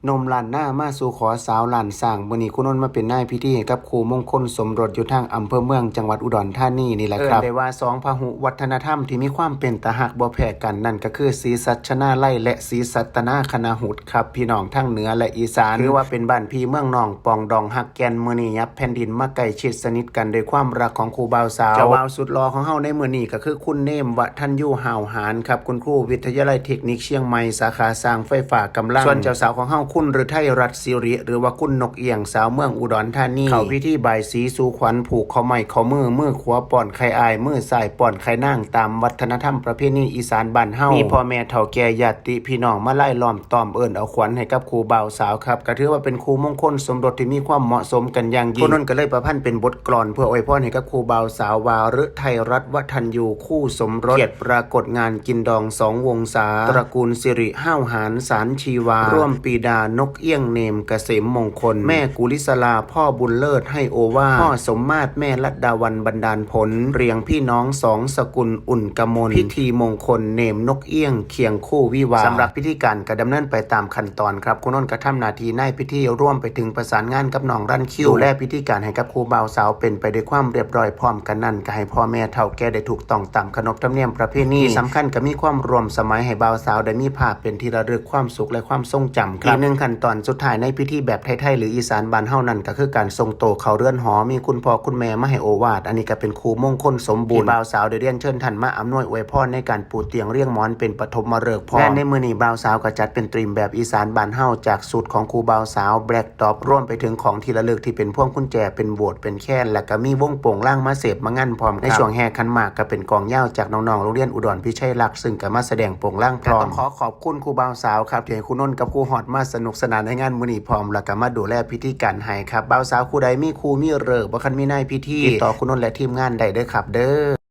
ໜຸ່ມລ້ານນາມາສູ່ຂໍສາວລ້ານຊ້າງ ມື້ນີ້ຄູນົນມາເປັນນາຍພິທີໃຫ້ກັບຄູ່ມົງຄົນສົມລົດຢູ່ທາງອຳເພີເມືອງ ຈັງຫວັດອຸດອນທານີນີ້ແຫຼະ ເອີ້ນໄດ້ວ່າສອງພະຫຸວັດທະນະທຳທີ່ມີຄວາມເປັນຕາຮັກບໍ່ແພ້ກັນ ນັ້ນກໍຄືສີສັດຊະນາໄລ ແລະ ສີສັດຕະນາຄະນະຫຸດ ຄັບ ພີ່ນ້ອງທັງເໜືອ ແລະ ອີສານ ຖືວ່າເປັນບ້ານພີ່ເມືອງນ້ອງ ປອງດອງຮັກແກ່ນ ມື້ນີ້ຫຍັບແຜ່ນດິນມາໃກ້ຊິດສະໜິດກັນດ້ວຍຄວາມຮັກຂອງຄູ່ບ່າວສາວ. ເຈົ້າບ່າວສຸດຫຼໍ່ຂອງເຮົາໃນມື້ນີ້ກໍຄືຄຸນ ເນມ ວະທັນຍູ ຫ້າວຫານ ຄັບ ຄຸນຄູວິທະຍາໄລເທັກນິກຊຽງໃໝ່ ສາຂາຊ່າງໄຟຟ້າກຳລັງ. ສ່ວນເຈົ້າສາວຂອງເຮົາ ຄຸນ ฤທັຍລັດສິລິ ຫຼືວ່າຄຸນນົກອຽງ ສາວເມືອງອຸດອນທານີ ເຂົ້າພິທີບາຍສີສູ່ຂວັນ ຜູກຂໍ້ໄມ້ຂໍ້ມື ມືຂວາປ້ອນໄຂ່ອ້າຍ ມືຊ້າຍປ້ອນໄຂ່ນາງ ຕາມວັດທະນະທຳປະເພນີອີສານບ້ານເຮົາ. ມີພໍ່ແມ່ເຖົ້າແກ່ ຍາດ ຕິພີ່ນ້ອງມາລາຍລ້ອມຕ້ອມເອີ້ນເອົາຂວັນໃຫ້ກັບຄູ່ບ່າວສາວຄັບ ກໍຖືວ່າເປັນຄູ່ມົງຄົນສົມລົດທີ່ມີຄວາມເໝາະສົມກັນຢ່າງຍິ່ງ. ຄູນົນກໍເລີຍປະພັນເປັນບົດກລອນເພື່ອອວຍພອນໃຫ້ກັບຄູ່ບ່າວສາວວ່າ ฤທັຍລັດ ວະທັນຍູ ຄູ່ສົມລົດ ກຽດປາກົດງານກິນດອງສອງວົງສາ ຕະກູນສິລິຫ້າວຫານ ສານຊີວາ ຮ່ວມປີດາ ນົກ ອຽງ ເນມກະເສມມົງຄົນ ແມ່ກຸລິສະລາ ພໍ່ບຸນເລີດ ໃຫ້ໂອວາດ ພໍ່ສົມມາດ ແມ່ລັດດາວັນ ບັນດານຜົນ ລຽງພີ່ນ້ອງສອງສະກຸນ ອຸ່ນກະມົນ ພິທີມົງຄົນ ເນມ ນົກ ອຽງ ຄຽງຄູ່ວິວາ. ສຳລັບພິທີການກໍດຳເນີນໄປຕາມຂັ້ນຕອນຄັບ ຄູນົນກໍທຳໜ້າທີ່ນາຍພິທີ ລວມໄປເຖິງປະສານງານກັບນ້ອງລັນຄິວ ດູແລພິທີການໃຫ້ກັບຄູ່ບ່າວສາວເປັນໄປດ້ວຍຄວາມລຽບຮ້ອຍ. ພ້ອມກັນນັ້ນກໍໃຫ້ພໍ່ແມ່ເຖົ້າແກ່ໄດ້ຖືກຕ້ອງຕາມຂະໜົບທຳນຽມປະເພນີ ທີ່ສຳຄັນກໍມີຄວາມຮ່ວມສະໄໝ ໃຫ້ບ່າວສາວໄດ້ມີພາບເປັນທີ່ລະລຶກຄວາມສຸກ ແລະ ຄວາມຊົງຈຳ. ອີກໜຶ່ງຂັ້ນຕອນສຸດທ້າຍໃນພິທີແບບໄທໆ ຫຼື ອີສານບ້ານເຮົານັ້ນ ກໍຄືການສົ່ງໂຕເຂົ້າເຮືອນຫໍ ມີຄຸນພໍ່ຄຸນແມ່ມາໃຫ້ໂອວາດ. ອັນນີ້ກໍເປັນຄູ່ມົງຄົນສົມບູນ ທີ່ບ່າວສາວໄດ້ລຽນເຊີນທ່ານມາອຳນວຍອວຍພອນໃນການປູຕຽງລຽງໝອນເປັນປະຖົມມະເລີກພ້ອມ. ງານໃນມື້ນີ້ບ່າວສາວກໍຈັດເປັນທີມແບບອີສານບ້ານເຮົາ ຈາກສູດຂອງຄູ່ບ່າວສາວ ແບລັກທັອບ ລວມໄປເຖິງຂອງທີ່ລະລຶກທີ່ເປັນພວງກຸນແຈ ເປັນໂຫວດ ເປັນແຄນ ແລ້ວກໍມີວົງໂປງລາງມາເສບມາງັນພ້ອມ. ໃນຊ່ວງແຫ່ຂັນໝາກກໍເປັນກອງຍາວຈາກນ້ອງໆໂຮງຮຽນອຸດອນພິໄຊລັກ ຊຶ່ງກໍມາສະແດງໂປງລາງພ້ອມ. ກໍຕ້ອງຂໍຂອບ ຂອບຄຸນຄູບ່າວສາວຄັບ ທີ່ໃຫ້ຄູນົນກັບຄູຮອດມາສະໜຸກສະໜານໃນງານມື້ນີ້ພ້ອມ ແລ້ວກໍມາດູແລພິທີການໃຫ້ຄັບ. ບ່າວສາວຄູ່ໃດມີຄູ່ມີເລີກ ບໍ່ທັນມີນາຍພິທີ ຕິດຕໍ່ຄູນົນ ແລະ ທີມງານໄດ້ເດີຄັບເດີ.